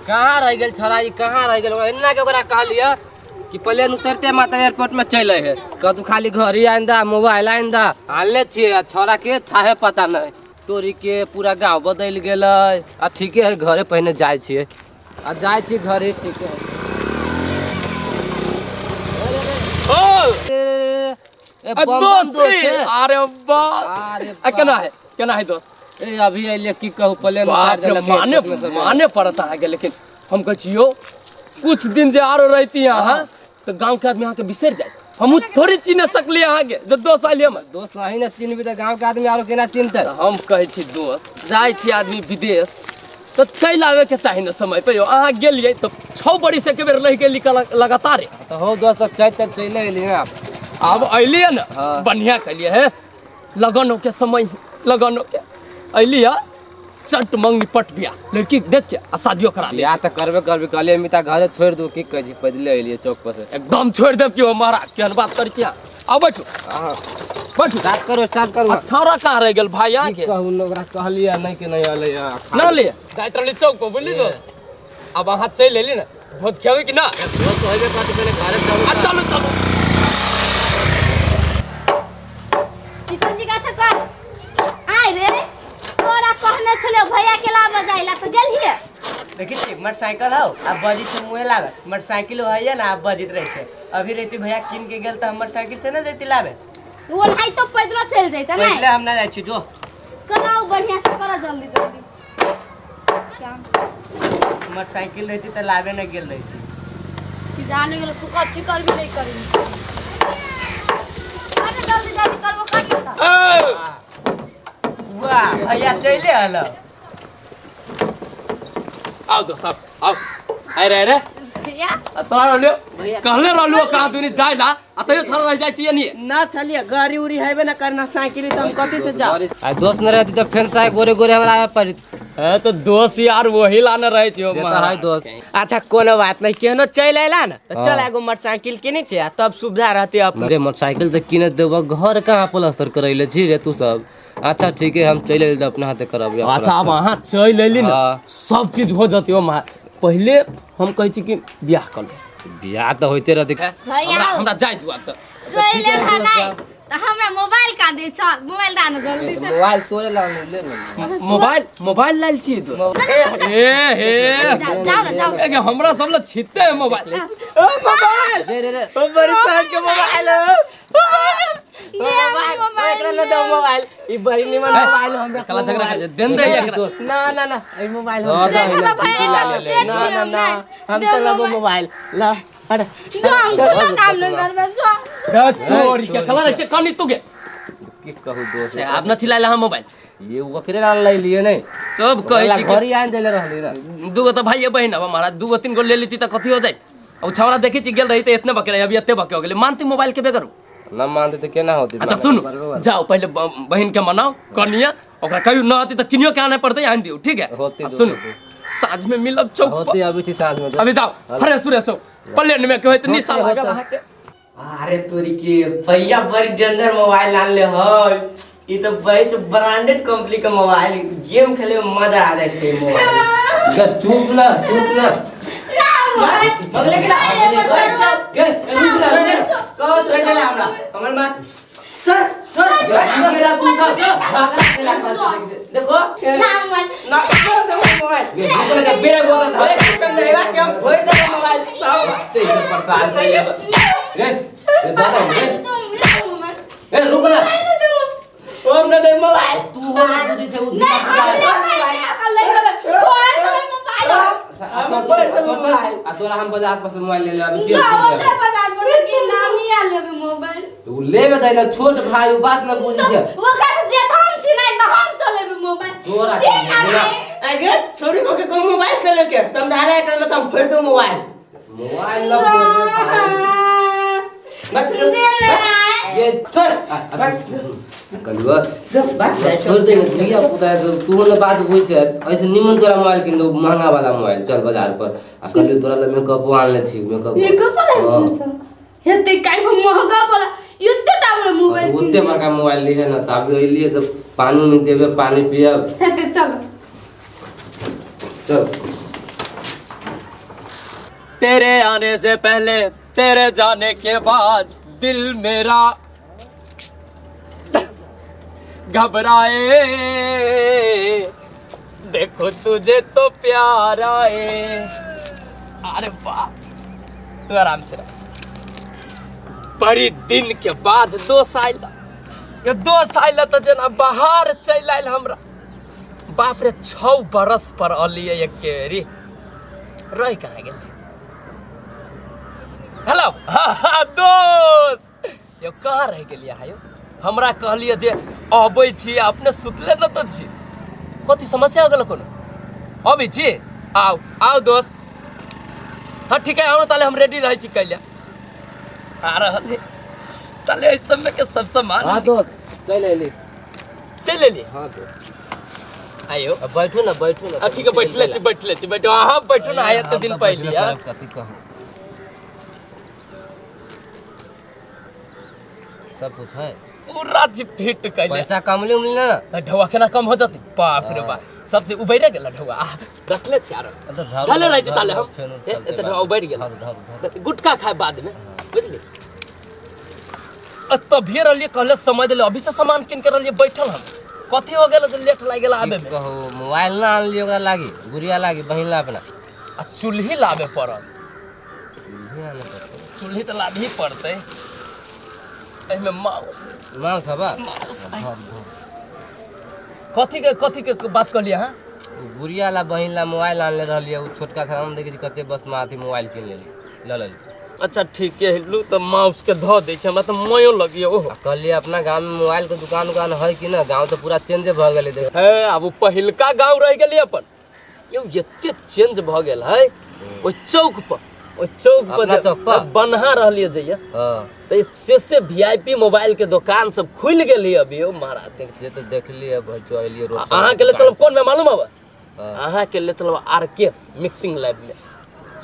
कहाँ रह गेल छोरा ई कहाँ रह गेल एन्ना के ओकरा कहलियै कि प्लेन उतरते माता एयरपोर्ट में चल है कतू खाली घड़ी आइन दा मोबाइल आइन दा आनले छियै आ छोरा के थाहे पता नहीं तोरी के पूरा गाँव बदलि गेलै आ ठीके है घरे पहिने जाइ छियै आ जाइ छियै घरे ठीके है। ओ ए, बम बम दोस्त दोस्त है। अरे बाप अरे आ केना है दोस्त ए अभी अइले की कहू प्लेन उतार बाप रे देलक माने एयरपोर्ट में सब। माने पड़त अहाँके लेकिन हम कहै छी यौ कुछ दिन जे आरो रहती अहाँ तो गांव के आदमी अहाँके बिसरि जायत हमहूँ थोड़ी चिन्ह सकली अहाँके जे दोस्त अइले हमर दोस्त नहीं ने चिन्हबी तऽ गाँव के आदमी आरो केना चिन्हतै हम कहै छी दोस्त जाइ छी आदमी विदेश तऽ चलि आबैके चाही ने समय पे यौ अहाँ गेलियै तऽ 6 बरिस एक बेर रहि गेली लगातारे तऽ हो दोस्त तऽ चलि तऽ चलि अयली ना आब अयलियै ने हाँ। बढ़िया कलियै हे लगनो के समय लगनो के अयलियै चट मंगनी पट बिया लड़की देख के आ शादियो करा ले बियाह तऽ करबे करबे कहलियै मिता घरे छोड़ि दू की कहै छी पैदले अयलियै चौक पर से एकदम छोड़ि देब कि महाराज केहन बात करै छी अहाँ आउ बैठू हाँ बैठू स्टार्ट करू स्टार्ट करू आ छौड़ा कहाँ रहि गेल भाई की अहाँके कहू ने ओकरा कहलियै नहीं के नहीं अयलै ना ले जाइत रहली चौक पर बुझली दोस्त आब अहाँ चलि एली ने भोज खेबै कि ना दोस्त होइबे करतै पहिले घरे चलू आ चलू चलू चिकन जी कैसे कर आय रे तोरा कहने छलियो भैया के लाबऽ जाइला तऽ गेलियै देखी छी मोटरसाइकिल हौ आ बजी छै मुँहे लागत मोटरसाइकिल होइए ने आब बजैत रहै छै अभी रहती भैया कीन के गेल तऽ हम मोटरसाइकिल से ना जैती लाबे ओनाहि तो पैदलो चलि जैते पहिले नै हम ना जाइ छी जो कराउ बढ़िया से कर जल्दी जल्दी मोटरसाइकिल रहती तऽ लाबे ना गेल रहती कि जाने गेलो तू कथी करबी नहीं करबी अरे जल्दी जल्दी करबो करी तऽ वाह भैया चले हलो आउ दोस्त आउ आउ अरे अरे भैया आ तोरा रहलियो कहले रहलियो कहाँ दुनी जाय ला आ तैयो छोड़ा रहि जाइ छियै नहीं ना चलिए गाड़ी उड़ी हेबे ना करना साइकिल तऽ हम कथी से जाउ आ दोस्त न रहती तऽ फेन चाहे गोरे गोरे हमरा आबे पड़ित है तो दोस्त यार वही लाने रहे छियो से तऽ है दोस्त अच्छा कोनो बात नहीं केहनो चलि अयला ने तऽ चल एगो मोटरसाइकिल किनै छै आ तब सुविधा रहतै अपन अरे मोटरसाइकिल तऽ किने देबऽ घर कहाँ प्लास्टर करैले छी रे तू सब अच्छा ठीक है हम चलि अयली तऽ अपना हाथे करब अच्छा आब अहाँ चलि अयली ने हाँ। सब चीज हो जतै ओ पहिले हम कहै छी कि बियाह कर लू बियाह तऽ होइते रहतै भैया हमरा हमरा जाय दू आब तऽ चलि एल हँ नहीं तऽ हमरा मोबाइल कहाँ दै छल मोबाइल दा ने जल्दी से मोबाइल तोरे ला ले ने मोबाइल मोबाइल लायल छियै दोस्त ए हे जाओ जाओ ना जाओ ए हमरा सब ला छिते है मोबाइल ओ मोबाइल रे रे रे ओ बड़ी साहब के मोबाइल दे हमरा मोबाइल एकरा ना दो मोबाइल ई बड़ी निमन मोबाइल हमरा कला झगड़ा कर देन दे एकरा दोस्त ना ना ना ई मोबाइल दऽ हम दऽ देखो तऽ भैया एकरा से जेठ ना छियै ना हम ना नहीं हम दे तो लेबो मोबाइल ला अरे जो हम कोनो काम नहीं करबै जो ए, तोरी के कला रे छै कनी तू के की कहू दोस्त आब न छिलाइला हम मोबाइल ये ओकरे ला लै लिए नहीं तब कहै छी कि घड़ी आनि देले रहली ना दूगो तऽ भाइये बहिन अब महाराज दूगो तीन गो ले लेती तऽ कथी हो जाइत अब छौड़ा देखै छी गेल रही तऽ एतने बके रही अभी एते बके हो गेलै मानती मोबाइल के बेगर न मानते तऽ केना होतै अच्छा सुनू जाओ पहिले बहिन के मनाओ कनिया ओकरा कहियो न होती तऽ किनियो के आने पड़तै आनि दियौ ठीक है होतै आ सुनू साँझ में मिलब चौक पर होते अबै छी साँझ में अभी जाओ फ्रेश उरेश हो प्लेन में के होइत निशा लागल अहाँके अरे तोरी के भैया बड़ी डेंजर मोबाइल आनले हय ई तऽ बहुत ब्रांडेड कंपनी के मोबाइल गेम खेले में मजा आ जाइ छै मोबाइल गे चुप ना चुप ना ना मोबाइल बगले के ना गे रुक जा रुक जा कहो छोड़ देला हमरा हमर मात सर सर गेला तू सब भागला गेला कर देखो ना मोबाइल ना दे दे मोबाइल गे रुक ना बेरा गोदा था अरे समझाइबा कि हम फोड़ देबो मोबाइल तब ते सब परेशान छै अब रे रे दादा रे ना मोबाइल ए रुक ना हम ना दे मोबाइल तू हो ना बुझै छै उ नहीं हम ले लेबै फोड़ देबै मोबाइल हम हम फोड़ देबो मोबाइल आ तोरा हम बाजार पर से मोबाइल ले ले आबै छियै ना ओकरा बाजार पर से की नामी आ लेबै मोबाइल उ लेबे दै ना छोट भाई उ बात न बुझै छै ओकरा से जेठ हम छी नहीं तऽ हम चलेबै मोबाइल तोरा दे ना तोरा- रे। आगे छोरी मोके को मोबाइल से लेके समझा रहा है करना तो हम फोड़ दो मोबाइल मोबाइल न फोड़ दे भाई। मत दे ना रे। ये छोड़ कलुआ छोड़ दे ना धिया पुता है, तू ने बात बुझ छै ऐसे निमन तोरा मोबाइल किन दो महंगा वाला मोबाइल चल बाजार पर आ कहलियो तोरा ला मेकअप आनले छी मेकअप मेकअप वाला छै हेते काल्हि हम महंगा वाला एते टा वाला मोबाइल किन ओते बड़का मोबाइल लिहे ना तऽ अभी अइलिए तऽ पानी उनी देबे पानी पियब हेते चलो चल तेरे आने से पहले तेरे जाने के बाद दिल मेरा घबराए, देखो तुझे तो प्यार आए। अरे वाह, तू आराम से रह। बड़ी दिन के बाद दोस्त आयल, ये दोस्त आयल तो जना बाहर चल आयल हमरा। बाप रे, 6 बरस पर अलिए एक बेरी। रह कहाँ गेल? हेलो दोस्त, यो कहाँ रह गेलियै आयो? हमरा कहलिए जे अबै छी, अपने सुतले न तऽ छी। कथी समस्या हो गेल कोनो? अबै छी, आउ आउ दोस्त। हाँ ठीक है, आओ ताले हम रेडी रहै छी। कैले आ रहल है ताले एहि समय के सब सामान। हाँ दोस्त, चल अयली। चल अयली? हाँ दोस्त। आयो। अब बैठू ना, बैठू ना। ठीक है, बैठले छी, बैठले छी, बैठू। अहाँ बैठू ना, आया तऽ दिन पहिले। कथी कहू, सब कुछ है पूरा जी फिट कैले। पैसा कमले उमले ना? ढौआ केना कम हो जतै? बाप रे बाप, सब चीज उबैरे गेल ढौआ। रखले छी आरो धले रहै छै ताले हम। एते ढौआ उबैर गेल। गुटखा खाए बाद में, बुझली? तभिए रहलिए, कहले समय देले, अभी से सामान किन के रहलिए बैठल हम। कथी हो गेल जे लेट लागि गेल आबे में? कहू, मोबाइल ना आनलिए ओकरा लागी, गुड़िया लागी, बहिन ला अपना। आ चूल्ही लाबे पड़त। चूल्ही आने पड़तै? चूल्ही तऽ लाबही पड़तै। एहिमे माउस। माउस हबा? माउस। कथी के कथी के बात कहलिए अहाँ? गुड़िया ला बहिन ला मोबाइल आनले रहलिए, उ छोटका सा हम देखै छी कते बस में अथी मोबाइल किन लेली, ल लेली। अच्छा ठीक है, लू तऽ माउस के धऽ दै छै, हमरा तऽ मयो लगिए ओहो। कहलिए अपना गाँव में मोबाइल के दुकान उकान है कि ना? गाँव तऽ पूरा चेंज भऽ गेलै। देख है, आब उ पहिलका गाँव रहि गेलै अपन। यौ एते चेंज भऽ गेल है। ओहि चौक पर, ओहि चौक पर चौक पर बन्हा रहलिए जइया। हाँ तो से वीआईपी मोबाइल के दुकान सब खुल गेली अभी। ओ महाराज के से तो देखलिए बच्चो अलिए रोड। अहाँ के ले चलब कोन में मालूम हबा? अहाँ के ले चलब आर के मिक्सिंग लैब में,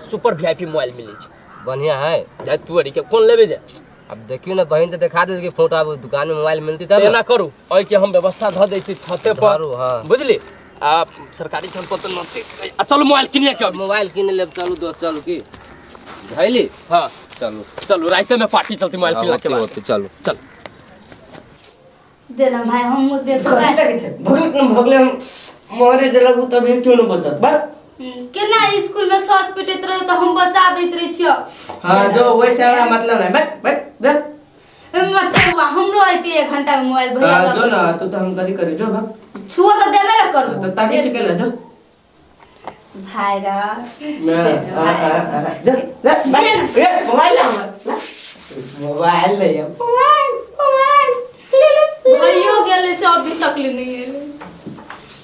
सुपर वीआईपी मोबाइल मिलै छै। बढ़िया है। जाय तू अरी के कोन लेबे जाय? अब देखियो ना, बहिन तो देखा दे कि फोटो आब दुकान में मोबाइल मिलती तब एना करू, ओइ के हम व्यवस्था धऽ दै छी छते पर। हाँ बुझली? आ सरकारी छत पर तऽ नती। आ चलू मोबाइल किनिए के अभी। मोबाइल किन लेब, चलू दोस्त, चलू की धैली। हाँ चलू चलू, राइते में पार्टी चलती मोबाइल किनला के बाद। चलू चल देना भाई, हम देख भगले भगले हम मरे जलबू तब एक न बचत बा। केना स्कूल में सर पिटैत रहे तो हम बचा दैत रहे छियो। हां जो वैसे हमरा मतलब नहीं, बस बस दे मतलब हमरो आइते 1 घंटा में मोबाइल भैया। हां जो ना तू तो हम करी करी जो भाग छुओ तो देबे ना करू तो ताकि चिकल जो भाई रा मैं जा जा ए मोबाइल ला, मोबाइल ले मोबाइल मोबाइल ले ले। भइयो गेले से अभी तक ले नहीं एले।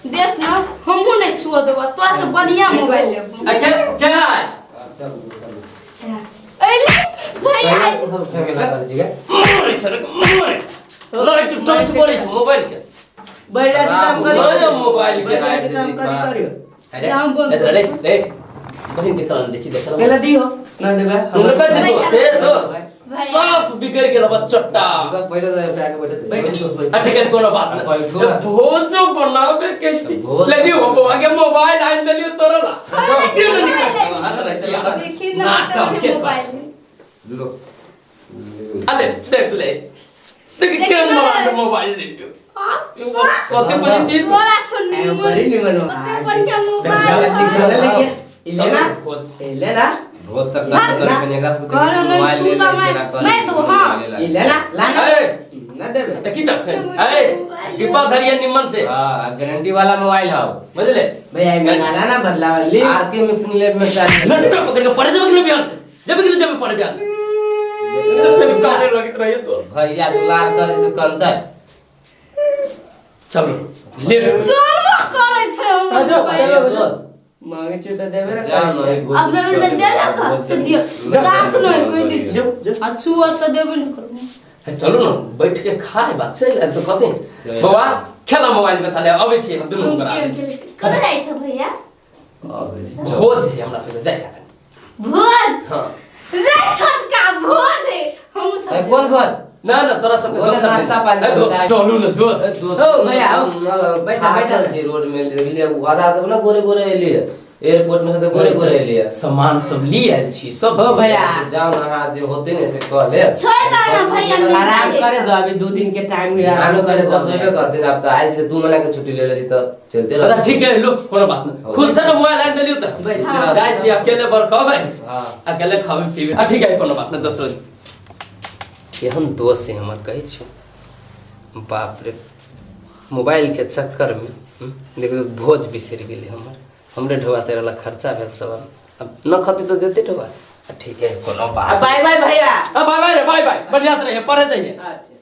देख ना, हमहू नहीं छुओ देबो, तोरा से बढ़िया मोबाइल लेबो। क्या क्या है? अरे भैया सब फेंके लागल छी के मरे छै मरे लाइट टच करे छै मोबाइल के। बैला जी काम करी मोबाइल के बैला जी काम करी करियो। अरे अरे रे बहिन के कान दे छी देखल पहले दियो ना देबे तुम का छी दोस्त से दोस्त सब बिगड़ गेल बा चट्टा सब बैठे दे आके बैठे बैठ। आ ठीक है, कोनो बात नहीं। भोजो बनावे के लेनी हो बवा के मोबाइल आइन देलियो तोरा ला। देखी ना तो मोबाइल लो अरे देख ले, देख केन मोबाइल मोबाइल ले लियो। कते बड़ी चीज तोरा सुन बड़ी निमन कते बढ़िया मोबाइल ले ना ले ना भोज तक ना बनेगा करो नहीं छू तो मैं तो हां ई ले ला ला ना ना देबे त की चल ए डिब्बा धरिए निमन से। हां गारंटी वाला मोबाइल हाउ बुझले भैया मंगाना ना बदलावा ले आर के मिक्सिंग लैब में चार्ज लट्टा पकड़ के पड़े देबे के बिहान से जब के जब पड़े बिहान से जब काने लगत रहिए दोस्त भैया दुलार करे तो कनतै। चलो ले चलो करे छै हम दोस्त मांगे छै त देबे ना अब न देला का से दियो दाक नहीं कोई दी आ छुआ त देबे न करबो। चलू ना बैठ के खाए बात चल आब तो कथि बौआ खेला मोबाइल में थाले अबै छी हम दुनू बराबर। कत जाइ छ भैया? भोज है हमरा सब जाय तखन भोज। हां रे छोटका भोज है हम सब। कोन भोज? ना ना तोरा सब के दोसर नाश्ता पानी दोस्त। चलू ना दोस्त। ओ भैया आओ बैठा बैठल छी रोड में ले आधा ना गोरे गोरे एलिए। एयरपोर्ट में से तो गोरे गोरे एलियै। सामान सब ली आयल छी सब हो चीज। भैया जाओ ना अहाँ जे होते ने से कह ले। छोड़ दो ना भैया, नहीं आराम जाएगा। करे दो, अभी 2 दिन के टाइम में आराम आनो करे करे दो। बस होबे करते अब तो आयल छी, 2 महीना के छुट्टी ले ले छी तऽ चलते अच्छा रहते। ठीक है लो, कोनो बात नहीं, खुद से ना मोबाइल आन देलियो त हाँ। जाइ छी अकेले बर खबै। हाँ। अकेले खाबे पीबे। आ ठीक है, कोनो बात नहीं, दोसरो दिन। केहन दोस्त है हमर, कहै छी बाप रे, मोबाइल के चक्कर में देखियौ भोज बिसरि गेलै हमर। हमरे ढोआ से रहला खर्चा भेल सब। अब न खती तऽ देते ढोआ। आ ठीक है, कोनो बात। बाय बाय भैया। बाय बाय रे, बाय बाय, बढ़िया से रहिए, पढ़े जाइए। अच्छा।